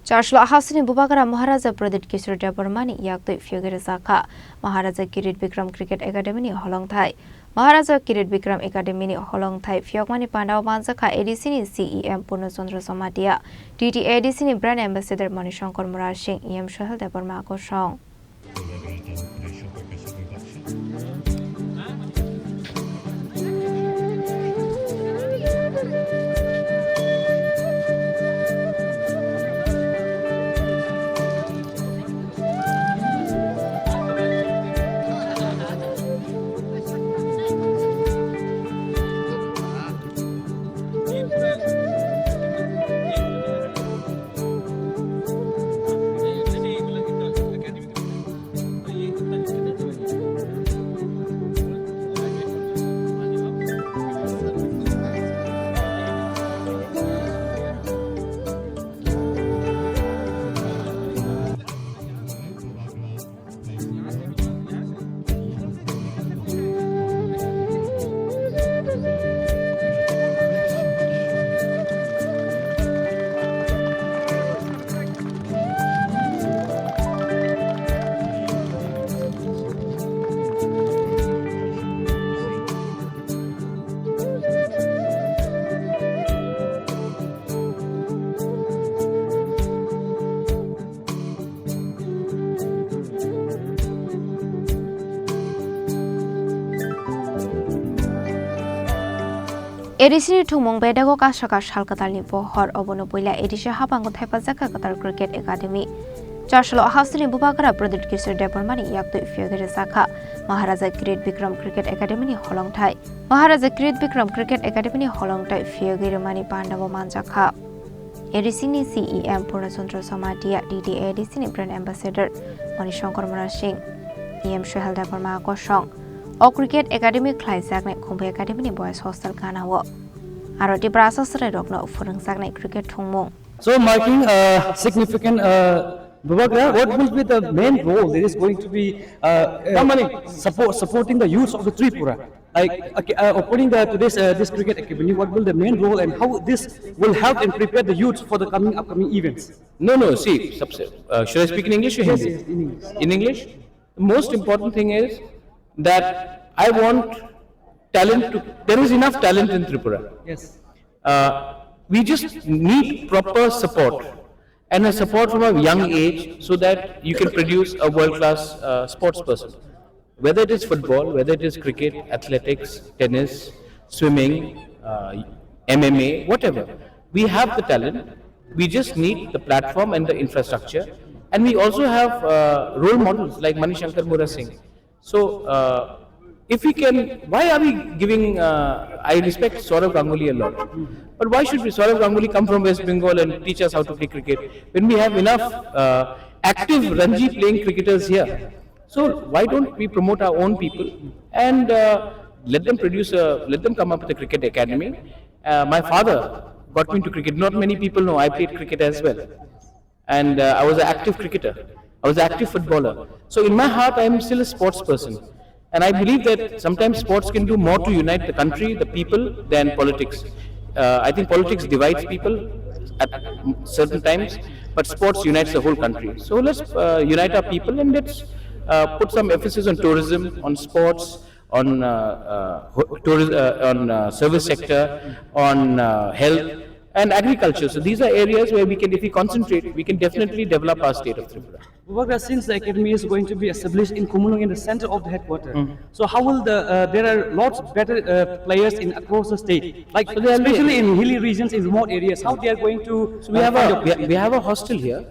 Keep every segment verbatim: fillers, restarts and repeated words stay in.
Chaslo Ahasini Bubagra Maharaja Pradip Kishore Debbarmani yaktwi phiyogwi rwjakha Maharaja Kirit Bikram Cricket Academy ni holongthai. Maharaja Kirit Bikram Academy ni holongthai phiyokmani pandao manjakha A D C ni C E M Purno Chandra Jamatia, T T A D C ni Brand Ambassador Manishankar Murasing, E M Sohel Debbarma kosong. A D C ni thwngmung bedago kasaka sal kwtalni pohor, obono puila A D C habango thaipajakha kwtal Cricket Academy. Chasalo Ahasini Bubagra Pradip Kishore Debbarmani yaktwi phiyogwi rwjakha Maharaja Kirit Bikram Cricket Academy ni holongthai. Maharaja Kirit Bikram Cricket Academy ni holongthai phiyogwi rwmani pandao manjakha. A D C ni C E M Purno Chandra Jamatia, T T A D C ni Brand Ambassador Manishankar Murasing, E M Sohel Debbarma kosong. O Cricket Academy khlaijaknai Khumbu Academy ni Boys Hostel ganao. Aro Tiprasa chwrairokno phwrwngjaknai cricket thwngmung. So marking a significant uh, Bubagra, what will be the main role that is going to be uh, support, supporting the youth of the Tripura? Like okay, uh, opening the today's uh, this cricket academy, what will the main role and how this will help and prepare the youth for the coming upcoming events? No, no, see, subs- uh, should I speak in English or Yes, Hindi? Yes, in English. In English, the most important thing is that I want talent to, there is enough talent in Tripura. Yes. Uh, we just need proper support and a support from a young age so that you can produce a world class uh, sports person. Whether it is football, whether it is cricket, athletics, tennis, swimming, uh, M M A, whatever. We have the talent. We just need the platform and the infrastructure. And we also have uh, role models like Manishankar Murasing. So, uh, if we can, why are we giving? Uh, I respect Saurav Ganguly a lot, but why should we, Saurav Ganguly come from West Bengal and teach us how to play cricket when we have enough uh, active Ranji playing cricketers here? So why don't we promote our own people and uh, let them produce a, let them come up with a cricket academy? Uh, my father got me into cricket. Not many people know I played cricket as well. And uh, I was an active cricketer. I was an active footballer. So in my heart, I am still a sports person. And I believe that sometimes sports can do more to unite the country, the people, than politics. Uh, I think politics divides people at certain times, but sports unites the whole country. So let's uh, unite our people and let's uh, put some emphasis on tourism, on sports, on uh, uh, ho- tourism, uh, on uh, service sector, on uh, health and agriculture. So these are areas where we can, if we concentrate, we can definitely develop our state of Tripura. Bubagra, since the academy is going to be established in Khumulwng, in the center of the headquarter, so how will the uh, there are lots better uh, players in across the state, like So they are especially in hilly regions, in remote areas, how they are going to So we uh, have find a we, opportunity? we have a hostel here.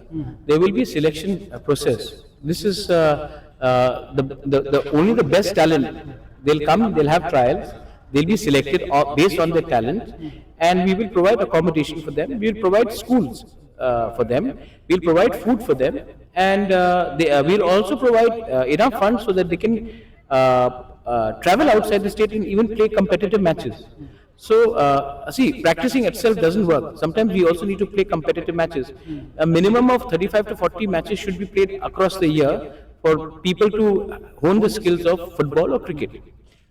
There will be selection uh, process. This is uh, uh, the, the the only the best talent. They'll come. They'll have trials. They'll be selected uh, based on their talent, and we will provide accommodation for them. We will provide schools uh, for them. We'll provide food for them, and uh, they, uh, we'll also provide uh, enough funds so that they can uh, uh, travel outside the state and even play competitive matches. So, uh, see, practicing itself doesn't work. Sometimes we also need to play competitive matches. A minimum of thirty-five to forty matches should be played across the year for people to hone the skills of football or cricket.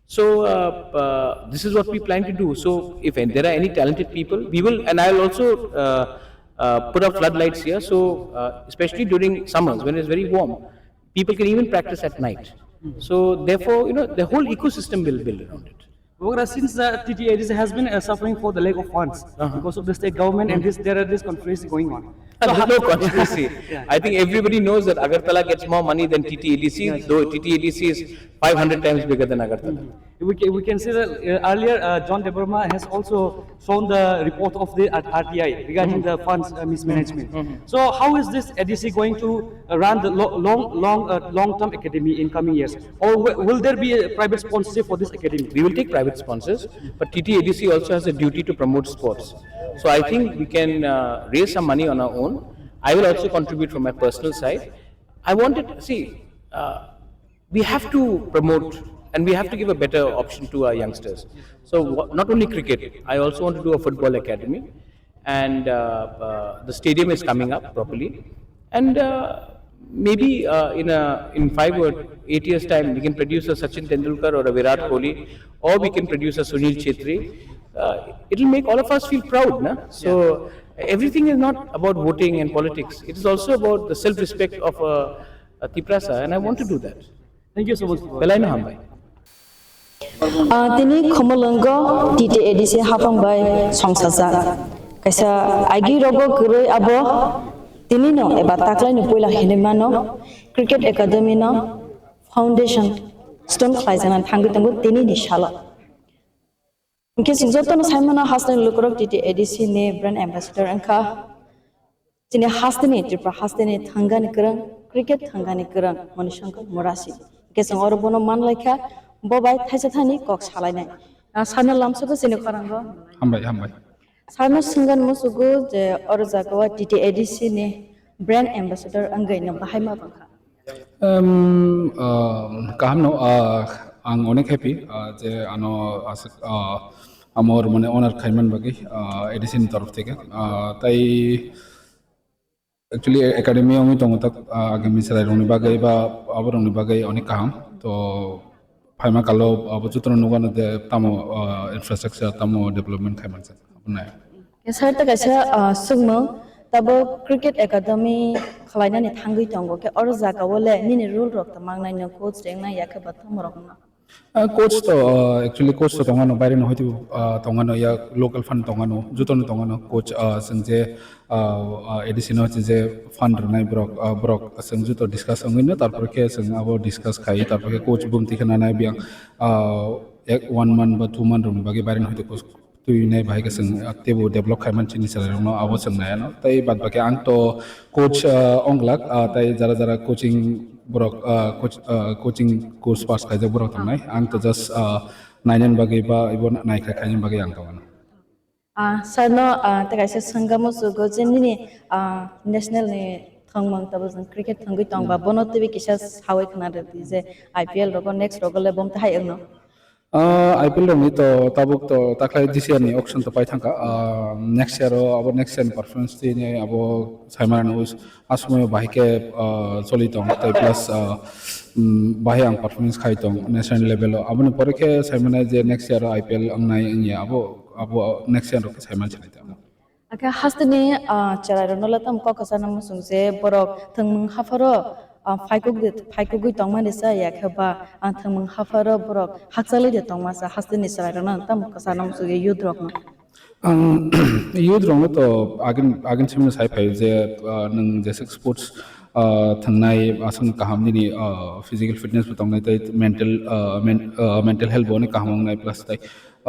So, uh, uh, this is what we plan to do. So, if there are any talented people, we will, and I'll also uh, uh, put up floodlights here. So, uh, especially during summers when it's very warm, people can even practice at night. So, therefore, you know, the whole ecosystem will build around it. Bhagwara, since the T T A D C has been uh, suffering for the lack of funds Uh-huh. because of the state government and this, there are this conspiracy going on. So No, how- no conspiracy. Yeah. I think everybody knows that Agartala gets more money than T T A D C, Yeah. though T T A D C is five hundred times bigger than Agartala. We can, we can see that uh, earlier uh, John Debbarma has also shown the report of the R- R T I regarding the funds uh, mismanagement. So how is this A D C going to uh, run the lo- long, long, uh, long-term academy in coming years? Or w- will there be a private sponsorship for this academy? We will take private sponsors, but T T A D C also has a duty to promote sports. So I think we can uh, raise some money on our own. I will also contribute from my personal side. I wanted, see, uh, we have to promote and we have to give a better option to our youngsters. So wha- not only cricket, I also want to do a football academy, and uh, uh, the stadium is coming up properly, and uh, maybe uh, in a in five or eight years time we can produce a Sachin Tendulkar or a Virat Kohli, or we can produce a Sunil Chhetri. Uh, it will make all of us feel proud, na? So everything is not about voting and politics. It is also about the self-respect of a, a Tiprasa, and I want to do that. Thank you so much. Belai no hambai. Ah, tini Khumulwngo T T A D C hapang bai songsajak. Kaisa agi rogo kwrwi abo tini no eba taklai no puila hinwi mano Cricket Academy no foundation stone khlai jana thangwi tongo tini ni salo. Hingke chwng jotono sai mano hasteni lukurok T T A D C ni brand ambassador wngkha. Chini hasteni Tripura hasteni thangani kwrwng, cricket thangani kwrwng Manishankar Murasi. Hingke chwng oro bono manlaikha, bo bai thaisa thani kok salainai. Ah, sarno lamsogo chini khorangbo. Hambai, hambai. Sarno swngani musugo je oro jagao T T A D C ni brand ambassador wngwi no bahai ma bangkha. Em, ah, kaham no, ah, ang onek happy, ah, je ano aswk, ah, amo rwmani honor khaiman bagwi, ah, A D C ni torof theke. Ah, tai actually academy wngwi tongo tak, ah, agami chwrai rokni bagwi ba abo rokni bagwi onek kaham. To phaima kalo abo jotono nukano de tamo, ah, infrastructure tamo development khaiman se. Abonai. Sir, ta kaisa, ah, swngmung, tabuk Cricket Academy khwlainani thangwi tongo, khe oro jagao le nini role rok tongmangnai, nwng coach rengnai, yakhe ba tamo rok wngno? Ah, coach to, ah, actually coach to tongano, baireno hoitu, ah, tongano, ya local fan tongano, jotono tongano, coach, ah, chwng je, ah, ah, A D C no je fan rwnai borok, ah, borok chwng joto discuss wngwino, tarpor khe chwng abo discuss khai, tarpor khe coach bumti khe nanai biyang, ah, ek one month ba two month rokni bagwi baireno hoitu coach twi nai bahai khe chwng, ah, teibo develop khai man chini chwrai rokno abo chwng nai ano. Tei bad baki ang to coach, ah, ong glak, ah, tei jara jara coaching borok, ah, coach, ah, coaching course pass khaijak borok tongnai. Ang to just, ah, nainani bagwi ba ibo naikha khainani bagwi ang tong ano. Ah, sir no, ah, tei kaisa swngamo sugo je nini, ah, national ni thwngmung tabo chwng cricket thwngwi tong ba bono twi kisa sawi khna rwdi je I P L rogo next rogo le bom tahai wngno. Ah, I P L rokni to tabuk to taklai this year ni auction to pai thangkha. Ah, next year o abo next year ni performance twi ni abo saimanani us-, a somoyo bahai khe, ah, choli tong tei plus, ah, mm, bahai ang performance khai tong national level o. Aboni pore khe saimane je next year o I P L wngnai wngya abo, abo next year o khe saiman sinai tamo. Akhe hasteni, ah, chwrairokno le tamo kok kwchangno muchung je borok thwngmung hapharo, ah, phaikuk de, phaikugwi tongmani cha, ya khe ba, ah, thwngmung hapharo borok hakchalwi de tongma cha, hasteni chwrairokno tamo kwchangno muchung je youth rokno. Ang youth rokno to agin, agin simi sai phai je, ah, nwng jesa sports, ah, thwngnai aswk kaham nini, ah, physical fitness bo tongnai tei mental, ah, men-, ah, mental health bo onek kaham wngnai plus tei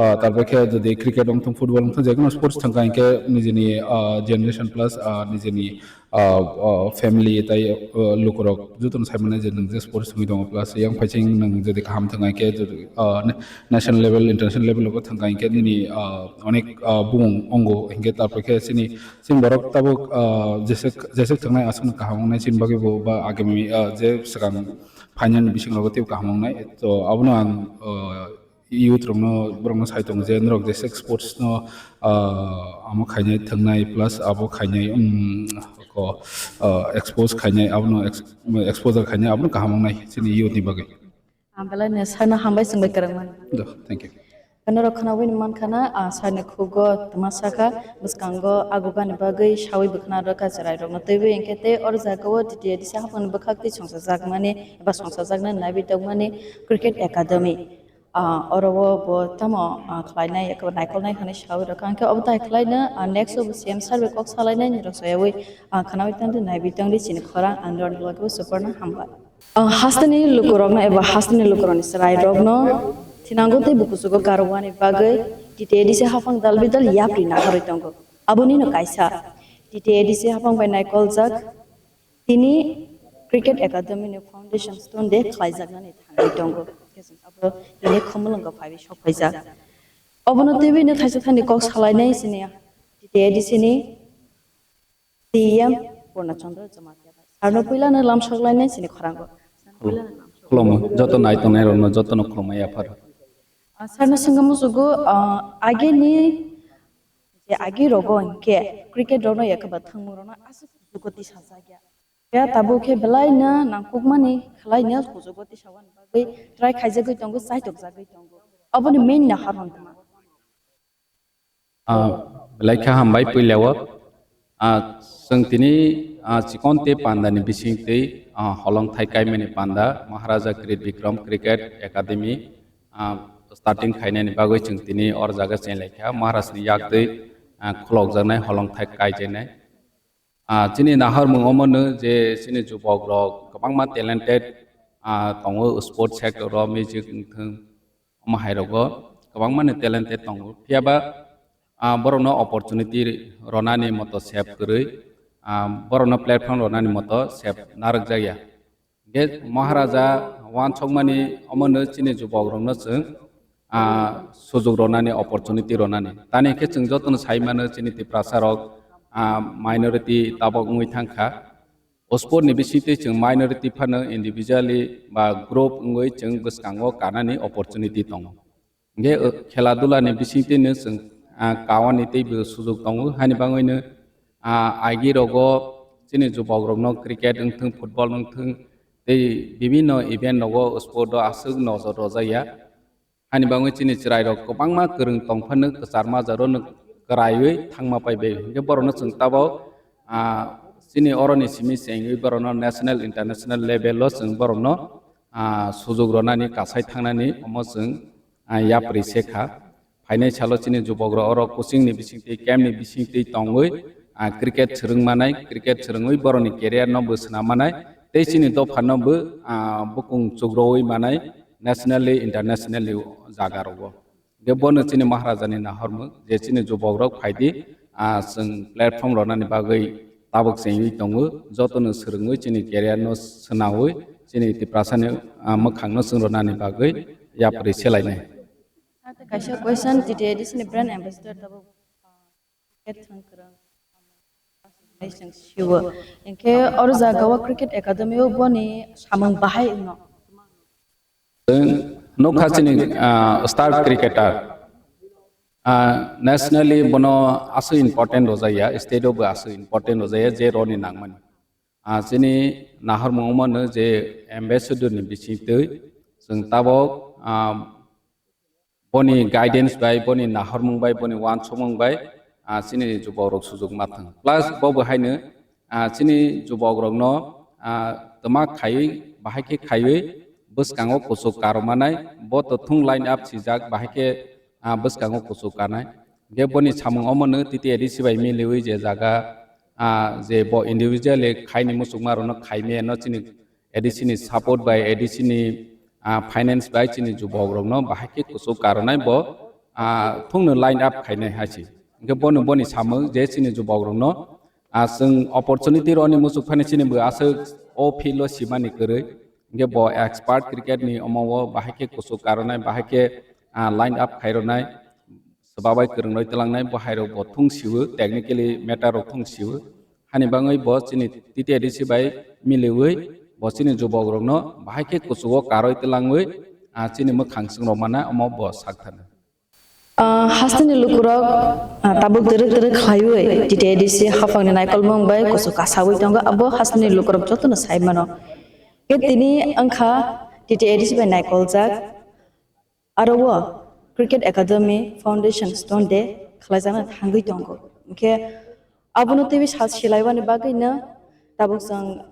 Ah, tarpor khe jodi cricket wng thung, football wng thung, jekono sports thang kha hinkhe nijini, ah, generation plus, ah, nijini, ah, ah, family tei, ah, lukurok jotono sai mannai je nwng je sports thangwi tongo plus yang phaising nwng jodi kaham thang kha hinkhe jodi, ah, na-, national level, international level o thang kha hinkhe nini, ah, onek, ah, bumung wngo hinkhe tarpor khe chini, chini borok tabuk, ah, jeswk, jeswk thangnai aswkno kaham wngnai chini bagwi bo ba agami, ah, je swkang phainani bising rogo teibo kaham wngnai. To abono ang, ah, youth rokno, borokno sai tongo je norok jesa sports no, ah, amo khainai thwngnai plus abo khainai, um, ko, ah, expose khainai, abono ex-, exposure khainai, abono kaham wngnai chini youth ni bagwi. Ah, belai no sano hambai swngbai kwrwngmani. Do, thank you. Norok khwnawi mankha na, ah, sani khugo twma sakha, bwskango agubani bagwi sawi bwkhwna rwkha chwrairokno twiwi, hinkhe tei oro jagao T T A D C haphangni bwkhak twi songchajakmani eba songchajaknani naiwi tongmani Cricket Academy. Ah, oro o bo tamo, ah, khlainai eba naikolnai hwnwi sawi rwkha, hinkhe obo tai khlaino, ah, next o bo C M sir bai kok salainai nirok sayawi, ah, khwnawi tongdi naiwi tongdi chini khorang ang norokni bagwi suporno hambai. Ah, hasteni lukurokno eba hasteni lukurokni chwrairokno thinango tei bukuchugo karwani bagwi T T A D C haphang dal bidal yapri naharwi tongo. Abonino kaisa T T A D C haphang bai naikoljak tini Cricket Academy ni foundation stone de khlaijaknani thangwi tongo. Abo tini Khumulwngo phaiwi sokphaijak. Obono twiwi no thaisa thani kok salainai chini T T A D C ni C M Purna Chandra Jamatia bai. Sarno puilano lamsok lainai chini khorango. Khulum-, khulumgo. Joto nai tongnai rokno jotono khulumma yaphar. Ah, sarno swngma musugo, ah, agini je agi rogo hinkhe cricket rokno yakaba thangmung rokno aswk kuchugo tisa jakya. Khe tabuk khe belai no nangkukmani khlai no kuchugo tisa wani bagwi try khaijagwi tongo, chaitok jagwi tongo. Aboni main no haron tma. Ah, belai kha hambai puilao. Ah, chwng tini, ah, chikon tei panda ni bising twi, ah, holong thai kaimani panda Maharaja Kirit Bikram Cricket Academy, ah, starting khainani bagwi chwng tini or jaga chenglai kha. Maharaj ni yak twi, ah, khulokjaknai holong thai kaijaknai. Ah, chini nahormung omono je chini jubok rok kwbangma talented, ah, tongo sport sector o, music wngthung, omo hai rogo kwbangma ni talented tongo. Phiya ba, ah, borokno opportunity ronani moto sep kwrwi, ah, borokno platform ronani moto sep narwk jakya. Ge Maharaja wansokmani omono chini jubok rokno chwng, ah, sujuk ronani, opportunity ronani. Tani khe chwng jotono sai mano chini Tiprasa rok, ah, minority tabok wngwi thangkha. O sport ni bisingtwi chwng minority phano individually ba group wngwi chwng bwskango kanani opportunity tongo. Hingke, uh, khela dula ni bisingtwi no chwng, ah, kawan ni teibo sujuk tongo, hani bagwi no, ah, agi rogo chini jubok rokno cricket wngthung, football wngthung, tei bibinno event rogo sport o aswk nojor rwjakya. Hani bagwi chini chwrai rok kwbangma kwrwng tong phano kwchar majaro no kwraiwi thangma pai bai. Hingke borokno chwng tabok, ah, chini oroni simi chengwi borokno national, international level o chwng borokno, ah, sujuk ronani, kasai thangnani omo chwng, ah, yapri se kha. Phainai salo chini jubok rok oro coaching ni bisingtwi, camp ni bisingtwi tongwi, ah, cricket swrwng manai, cricket swrwngwi borokni career no bo swnam manai, tei chini dopha no bo, ah, bukung chugrowi manai nationally, internationally jaga rogo. Hingke bono chini Maharaja ni nahormung je chini jubok rok phaidi, ah, chwng platform ronani bagwi tabok chengwi tongo, jotono swrwngwi chini career no swnawi chini Tiprasa ni, ah, mwkhang no chwng ronani bagwi yapri selainai. Ate kaisa question, T T A D C ni brand ambassador tabuk, ah, cricket thang kwrwng, nation siwo. Hinkhe oro jaga o cricket academy o boni samung bahai wngno. Chwng nukha chini, ah, star cricketer. Ah, nationally bono aswk important rwjakya, state o bo aswk important rwjakya, je roni nangmani. Ah, chini nahormung mano je ambassador ni bisingtwi chwng tabok, ah, boni guidance bai, boni nahormung bai, boni wansukmung bai, ah, chini jubok rok sujuk ma thang. Plus bo bo haino, ah, chini jubok rokno, ah, twma khaiwi, bahai khe khaiwi bwskango kuchuk karmanai, bo to thung line up sijak, bahai khe, ah, bwskango kuchuk kanai. Hingke boni samung omono T T A D C bai miliwi je jaga, ah, je bo individually khaini muchukma rokno khaimaya no chini A D C ni support bai, A D C ni, ah, finance bai chini jubok rokno bahai khe kuchuk karonai bo, ah, thungno line up khainai hai se. Hingke bono boni samung je chini jubok rokno, ah, chwng opportunity roni muchuk phani chini bo aswk o field o simani kwrwi. Hingke bo expert cricket ni omo o bahai khe kuchuk karonai, bahai khe, ah, line up khaironai. Swbabai kwrwng roi twlangnai bo hai rok bo thung siwo, technically matter rok thung siwo. Hani bagwi bo chini T T A D C bai miliwi bo chini jubok rokno bahai khe kuchugo karwi twlangwi, ah, chini mwkhang chwng rok mana omo bo sak thani. Ah, hasteni lukurok, ah, tabuk twrwk twrwk khlaiwi T T A D C haphangni naikolmung bai kuchuk kasawi tongo, abo hasteni lukurok jotono sai mano. Khe tini wngkha T T A D C bai naikoljak. Aro o Cricket Academy Foundation Stone Day khlaijakna thangwi tongo. Hinkhe abono teibo sal silaibani bagwino tabuk chwng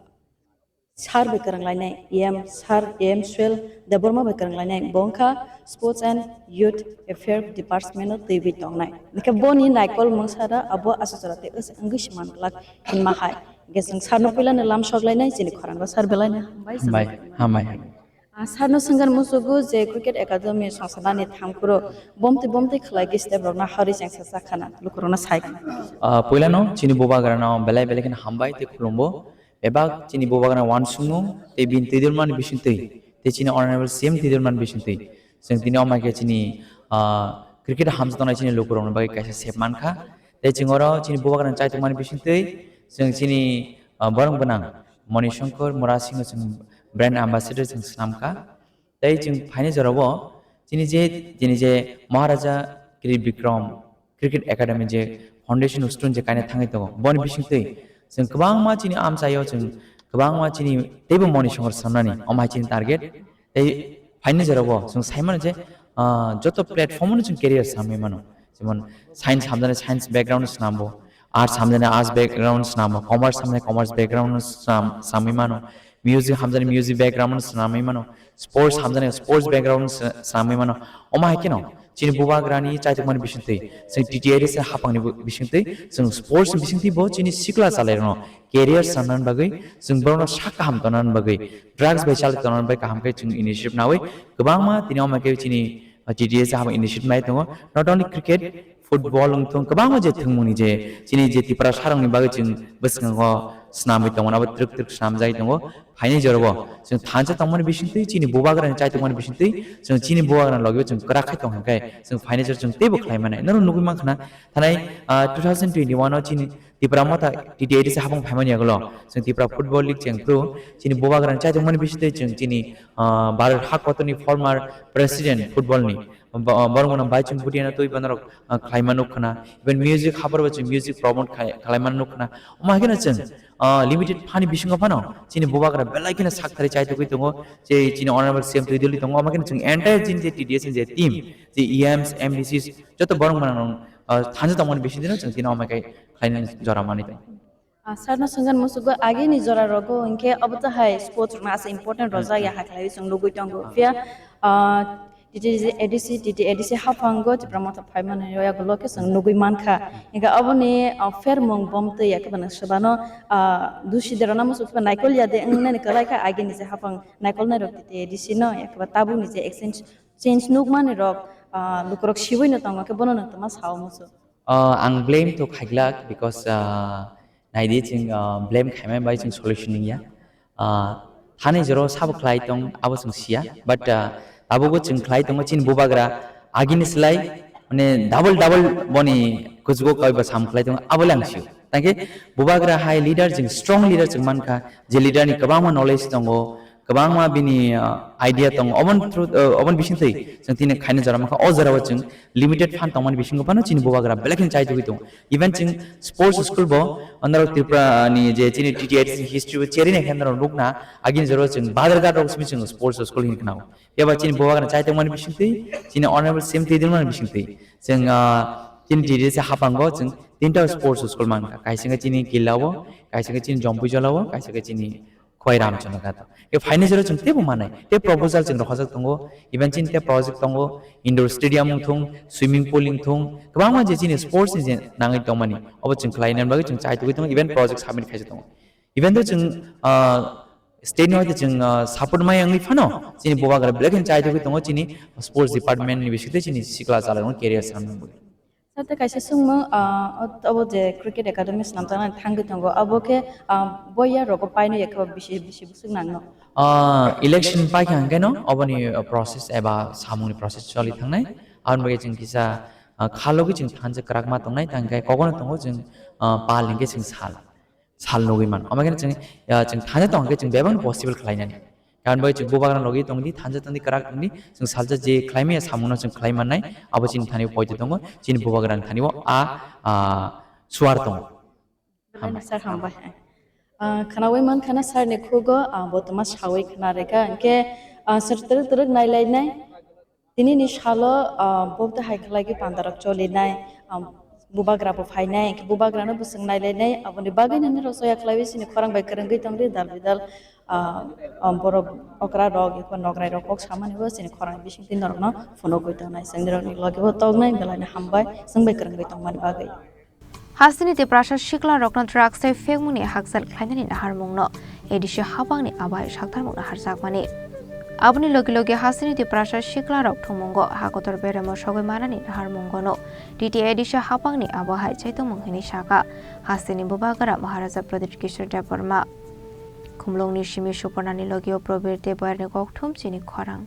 sir bai kwrwnglainai, E M sir, E M Suel Debbarma bai kwrwnglainai, bo wngkha Sports and Youth Affair Department o twiwi tongnai. Hinkhe boni naikol mungsara abo aswchara tei wngwi se man glak hinma hai. Hinkhe chwng sir no puilano lam soklainai, chini khorango sir belaino hambai. Hambai, hambai. Ah, sir no swngkha musugo je Cricket Academy songsanani thangphuru bomtwi bomtwi khlai khe step rokno harwi chengsa chakhana, lukurokno sai khana. Ah, puilano chini bubagrano belai belai kheno hambai tei khulumbo. Bebak chini bubagrano wansukmung tei bini twidulmani bisingtwi tei chini Honorable C M twidulmani bisingtwi chwng tini omo khe chini, ah, cricket hamjaknai chini lukurokni bagwi kaisa sep mankha. Tei chwng oro chini bubagrano chaitukmani bisingtwi chwng chini, ah, borok gwnang Moni Shankar Murasingno chwng brand ambassador chwng swnamkha. Tei chwng phaini jorao chini je, chini je Maharaja Kri Bikram Cricket Academy je foundation stone je kaina thangwi tongo, boni bisingtwi chwng kwbangma chini amchaio chwng kwbangma chini teibo Moni Shankar swnamnani, omo hai chini target. Tei phaini jorao chwng sai mano je, ah, joto platform-o chwng career swnamwi mano. Jemon science hamjani science background swnambo, arts hamjani arts background swnambo, commerce hamjani commerce background swnam-, swnamwi mano, music hamjani music background swnamwi mano, sports hamjani sports background sw-, swnamwi mano. Omo hai kheno chini bubagrani chaitukmani bisingtwi, chwng T T A D C hapangni bu-, bisingtwi, chwng sports ni bisingtwi bo chini sikla chalairokno career sanani bagwi, chwng borokno sak kaham tonani bagwi, drugs bai chali tonani bagwi kaham khe chwng initiative nawi kwbangma tini omo khe chini, uh, T T A D C hapang initiative nai tongo. Not only cricket, football wngthung, kwbangma je thwngmungni je chini je Tiprasarokni bagwi chwng bwskango swnamwi tongmani abo twrwk twrwk swnamjagwi tongo. Phaini jorao chwng thansa tongmani bisingtwi, chini bubagrani chaitukmani bisingtwi, chwng chini bubagrani logi chwng kwrak khai tong hwnkhe chwng phaini jora chwng teibo khlai mannai. Norok nugwi mankha na, thanai, ah, two thousand twenty-one o chini Tipra Motha T T A D C hapang phaimani yagulo chwng Tipra Football League chengphru chini bubagrani chaitukmani bisingtwi chwng chini, ah, Bharat ha kotorni former president football ni, bo-, borok mano bai chwng butiana twi banorok, ah, khlaima nuk khna. Even music habar bo chwng music promote khai-, khlaima nuk khna. Omo hai kheno chwng, ah, limited phani bisingo phano chini bubagra belai kheno sak thari chai tugwi tongo. Je chini Honorable C M twi dili tongo, omo kheno chwng entire chini je T D S ni je team, je E Ms, M D Cs, joto borok mano, ah, thansa tongmani bisingtwi chwng tini omo kai khlaina jora manwi tongo. Ah, sir no swngkha musugo agini jora rogo hinkhe obo to hai sports rokno asa important rojak ya hai khlaiwi chwng nugwi tongo. Phiya, ah, T T A D C, T T A D C haphango Tipra Motha phaimani yagulo khe chwng nugwi mankha. Hinkhe oboni, ah, phermung bomtwi ya khe bana swbano, ah, dusi derona musu khe naikol ya de wngnani kwlai kha agini je haphang naikol nairok T T A D C no ya khe tabukni je exchange, change nukmani rok, ah, lukurok siui no tongo khe bono no tongma sao musu. Ah, ang blame to khaiglak because, ah, naidi chwng, ah, blame khaimani bai chwng solution wngya. Ah, thani joro sabo khlai tong abo chwng siya, but, ah, tabukbo chwng khlai tongo chini bubagra agini slai mane double double boni kuchugo kaiba sam khlai tongo abo le ang sio. Tangkhe bubagra hai leader chwng strong leader chwng mankha, je leader ni kwbangma knowledge tongo, kwbangma bini, ah, idea tongo, obon through, ah, obon bisingtwi chwng tini khaina jora mankha. O jorao chwng limited fund tongmani bisingo phano chini bubagra belai kheno chai tugwi tongo. Even chwng sports school bo, andro Tripura ni je chini T T A D C history bo cherwi naikhe andro nukna, agini jora chwng Badharghat rok simi chwng sports school hin khna. Phiya ba chini bubagra chai tongmani bisingtwi, chini Honorable C M twi dwngmani bisingtwi chwng, ah, chini T T A D C haphango chwng tinta sports school mankha. Kaisa khe chini Killa o, kaisa khe chini Jompuijala o, kaisa khe chini Khwai Ramchandra Ghat. E financial chwng teibo manai. Tei proposal chwng rohorjak tongo. Even chini tei project tongo. Indoor stadium wng thung, swimming pool wng thung. Kwbangma je chini sports ni je nangwi tongmani. Obo chwng khlai nani bagwi chwng chai tugwi tongo. Even project submit khaijak tongo. Even though chwng, ah, state ni hoite chwng, ah, support mai wngwi phano chini bubagra belai kheno chai tugwi tongo chini sports department ni bisingtwi chini sikla chalai rokno career sanani bagwi. Sir, tei kaisa swngmung, ah, ot-, obo je Cricket Academy swnamjaknani thangwi tongo, abo khe, ah, boya rogo paino ya khe bisi, bisi bwswk nangno? Ah, election paikha hwnkhe no oboni, ah, process eba samungni process choli thangnai. Aboni bagwi chwng kisa, ah, kha logwi chwng thansa kwrak ma tongnai, tangkhe kogono tongo chwng, ah, pal hinkhe chwng sal. Sal nugwi mano. Omo khe chwng, ah, chwng thani tong khe chwng bebak no possible khlai nani. Karon bai chwng bubagra logi tong di, thansa tong di, kwrak tong di, chwng salsa je khlai maya samung no chwng khlai mannai, abo chini thani poito tongo, chini bubagra ni thani o a, ah, suar tongo. Belai no sir hambai. Ah, khwnawi mankha na sir ni khugo, ah, bo tongma sawi khwna rwkha, hinkhe, ah, sir twrwk twrwk nai lai nai. Tinini salo, ah, bo tei hai khlai khe pandarok cholinai, ah, bubagra bo phainai, hwnkhe bubagrano bo swng nailainai, aboni bagwi nini rok soya khlaiwi chini khorang bai kwrwngwi tongdi dal bidal, ah, ah, borok okra rok, eko nograi rok kok samani bo chini khorang bisingtwi norokno phunugwi tongnai, chwng nirokni logi bo toknai, belai no hambai, chwng bai kwrwngwi tongmani bagwi. Hasteni Tiprasa sikla rokno drugs tei phekmungni hakchal khlainani naharmungno A D C habangni abo hai saktarmung naharjakmani. Aboni logi logi hasteni Tiprasa sikla rok thwngmungo hakotor beremo sogwi manani naharmungono T T A D C habangni abo hai chaitongmung hinwi saka hasteni bubagra Maharaja Pradyut Kishore Debbarma. Khumlwngni simi Suparnani logio Probir Debbarni kokthum chini khorang.